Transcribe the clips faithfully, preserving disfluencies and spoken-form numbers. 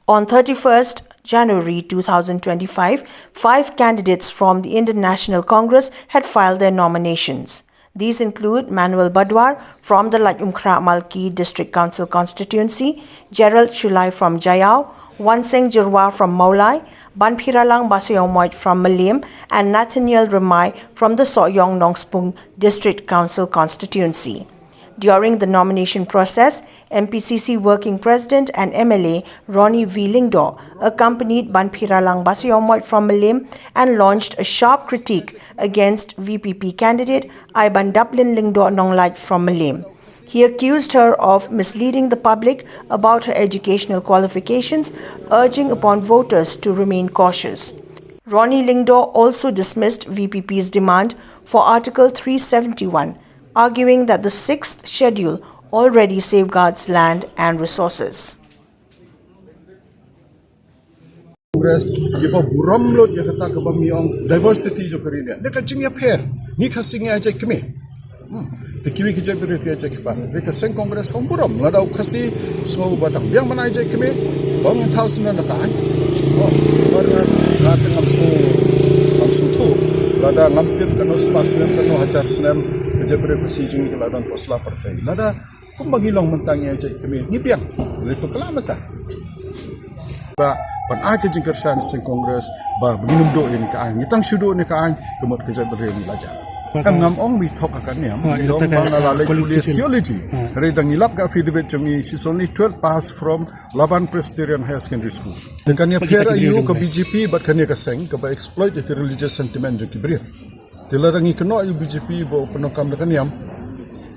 On thirty-first January two thousand twenty-five, five candidates from the Indian National Congress had filed their nominations. These include Manuel Badwar from the Laitumkhrah Malki District Council constituency, Gerald Shullai from Jaiaw, Wansing Jyrwa from Mawlai, Banphiralang Basaiawmoit from Mylliem, and Nathaniel Rymbai from the Sohiong Nongspung District Council constituency. During the nomination process, M P C C Working President and M L A Ronnie V Lyngdoh accompanied Banphiralang Basaiawmoit from Mylliem and launched a sharp critique against V P P candidate Aibandaplin Lyngdoh Nonglait from Mylliem. He accused her of misleading the public about her educational qualifications, urging upon voters to remain cautious. Ronnie Lyngdoh also dismissed V P P's demand for Article three seventy-one, arguing that the sixth schedule already safeguards land and resources. Congress, ïa ba burom lut ïa kata kaba ngi ong diversity jong ka ri ne. Da ka jingïapher, ngi Khasi ngi ai jait kmie. Hmm. Te kiwei ki jaitbynriew ki ai jait kba. Re ka seng Congress kam burom. Lada u Khasi u sngew ba dang biang ban ai jait kmie, ba ong thaw snem na ka aiñ. Oh, ba nga nga te ngam sngew, ngam sngewthuh. Lada ngam tip kano spah snem, kano hajar snem, ka jaitbynriew Khasi jong ngi ka la don pos la pyrthei. Lada kumba ngi long mynta ngi ai jait kmie, ngi biang. Re pyrkhat mynta. Ba ban ai ka jingkyrshan seng Congress ba ngin ym duh ïa ka aiñ, ngi tang shu duh ïa ka aiñ, ka mut ka jaitbynriew ngi la jam. Em, ngam ong wi thok ha ka niam, ngi ong ba nga la leh theology. Hynrei da ngi lap ka affidavit jong ngi, she's only twelve pass from Laban Presbyterian Higher Secondary School. Te kane pher aïu ka B J P bad kane ka seng kaba exploit ïa ka religious sentiment jong ki briew. Te lada ngi kynnoh ïa u B J P ba u pyndonkam da ka niam,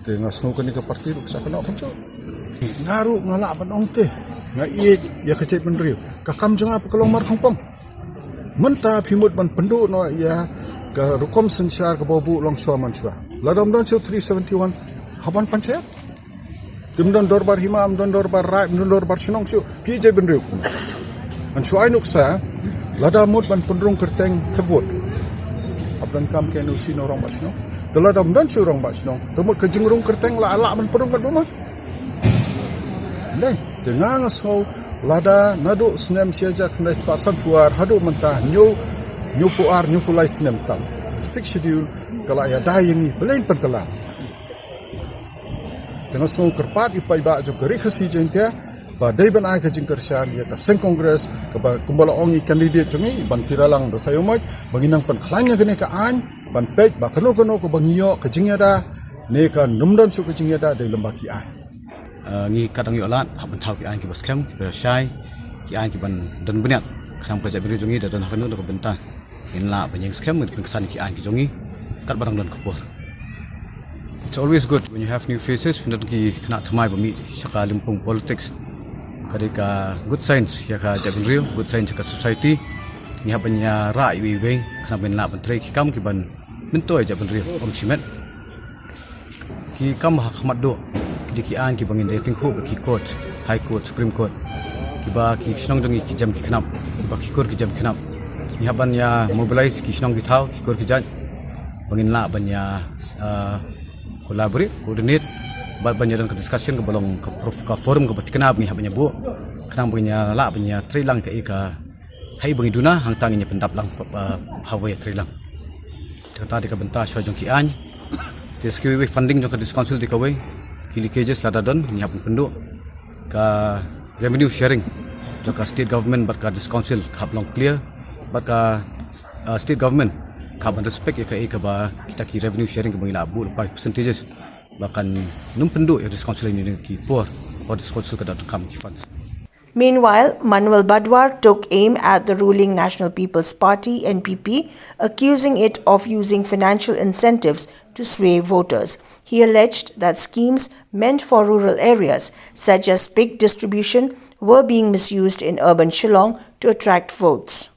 te nga sngew kane ka parti ruh ka sa kynnoh kumjuh. Nga ruh nga lah ban ong te, nga ïeit ïa ka jaitbynriew. Ka kam jong nga pat ka long mar khongpong. Mynta phi mut ban pynduh noh ïa ka rukom synshar kaba buh longshuwa manshuwa. Lada ym don shuh three seventy-one, hap ban panchayat. Te ym don dorbar hima, ym don dorbar raid, ym don dorbar shnong shuh. Phi jaitbynriew. Ngan shu ai nuksa, lada mut ban pynrung kyrteng thep vote, hap donkam ka N O C na u rangbah shnong. Te lada ym don shuh rangbah shnong, te mut ka jingrung kyrteng la lah ban pynrung katba ma. Dei, te nga nga sngew lada naduh snem shi hajar khyndai spah sanphew ar haduh mynta, hynñiew, hynñiewphew ar, hynñiewphew lai snem tam. Sixth Schedule ka la ïada ïa ngi, balei pynkylla? Te nga sngew kyrpad ïa u paidbah jong ka Ri Khasi Jaiñtia ba dei ban ai ka jingkyrshan ïa ka seng Congress kaba kumba la ong i candidate jong ngi, Banphiralang Basaiawmoit, ba ngin nang pynkhlaiñ ïa kane ka aiñ, ban peit ba kano kano kaba ngi ïoh ka jingïada ne kam don shuh ka jingïada, dei lem bad ki aiñ. Ah, ngi kat dang ïoh lad, hap ban thaw ki aiñ kiba skhem, kiba shai, ki aiñ kiban don bniat. Khnang ba ka jaitbynriew jong ngi da don ha kano kano ka bynta, ngin lah ban ïeng skhem, ngin pynksan ki aiñ ki jong ngi katba dang don ka por. It's always good when you have new faces, phin don ki khynnah thymmai ba mih sha ka lympung politics. Ka dei ka good signs ïa ka jaitbynriew, good signs ïa ka society. Ngi hap ban ïa rah iwei iwei, khnang ba ngin lah ban trei ki kam kiban myntoi jaitbynriew, ym shimet. Ki kam ha khmat duh, ki dei ki aiñ kiba ngin da tyngkhuh bad ki court, High Court, Supreme Court. Kiba ki shnong jong ngi ki jem ki khnap, kiba ki kur ki jem ki khnap. Ngi hap ban ïa mobilize ki shnong ki thaw, ki kur ki jait, ba ngin lah ban ïa, ah, collaborate, coordinate, bad ban ïa don ka discussion kaba long ka prof-, ka forum kaba thikna ba ngi hap ban ïa buh. Khnang ba ngin ïa lah ban ïa trei lang kaei ka ha i ba ngi duna, hangta ngin ïa pyndap lang, pa, pa, ha ba ïa trei lang. Te kata dei ka bynta shuwa jong ki aiñ. Te sa kiwei wei funding jong ka District Council dei kawei. Ki leakages lada don, ngi hap ban pynduh. Ka revenue sharing jong ka state government bad ka District Council ka hap long clear. Bad ka, uh, state government ka hap ban respect ïa kaei kaba kita ki revenue sharing kaba ngi la buh lypa, percentages. Ba kan nym pynduh ïa ka District Council ha kine ki por ba ka District Council ka da donkam ki funds. Meanwhile, Manuel Badwar took aim at the ruling National People's Party, N P P, accusing it of using financial incentives to sway voters. He alleged that schemes meant for rural areas, such as pig distribution, were being misused in urban Shillong to attract votes.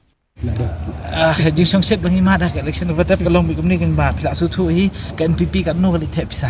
Ah, ka jingsngewsih ba ngi mad ha ka election ba dep ka long bad kumne, kumba phi la sngewthuh hi, ka N P P katno ka leit theh pisa.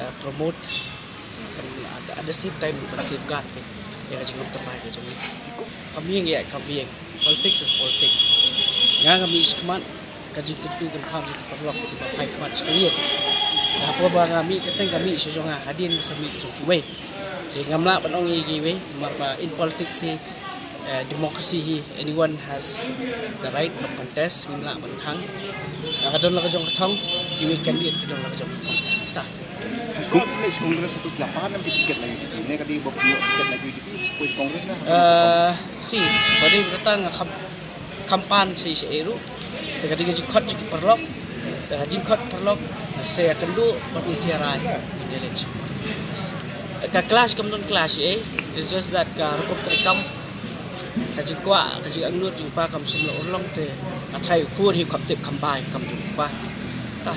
uh, promote, at the same time ban safeguard ka ïa ka jinglong tyrwa ka jong ngi. Kam ïeng ïa kam ïeng. Politics is politics. Nga nga mih shakhmat ka jingkyntu kynpham jong ki paralok kiba phai khmat sha ka ïing. Hapoh ba nga mih kyrteng nga mih sha jong nga, hadien nga sa mih jong kiwei. Te ngam lah ban ong ïa kiwei namar ba in politics hi, eh, democracy hi, anyone has the right ban contest, ngim lah ban khang. Nga ka don la ka jong ka thong, kiwei candidate ki don la ka jong ka thong. Ta. Shuwa phi leit sha Congress, hato phi la pan em ki tiket na U D P? Ne ka dei ba phi ïoh tiket na U D P, phi sha Congress ne? Uh, si, ba dei kata nga kham, kham pan sha sha ruh. Te ka dei ka jingkhot jong ki paralok. Te ka jingkhot paralok, sa ïakynduh bad ngi sa ïarai. Ka clash kam don clash ei. It's just that ka rukom treikam, ka jingkwah, ka jingangnud jong u kpa kam shym la urlong, te nga tharai u khun hi u kham tip kham bai kam jong u kpa. Ta.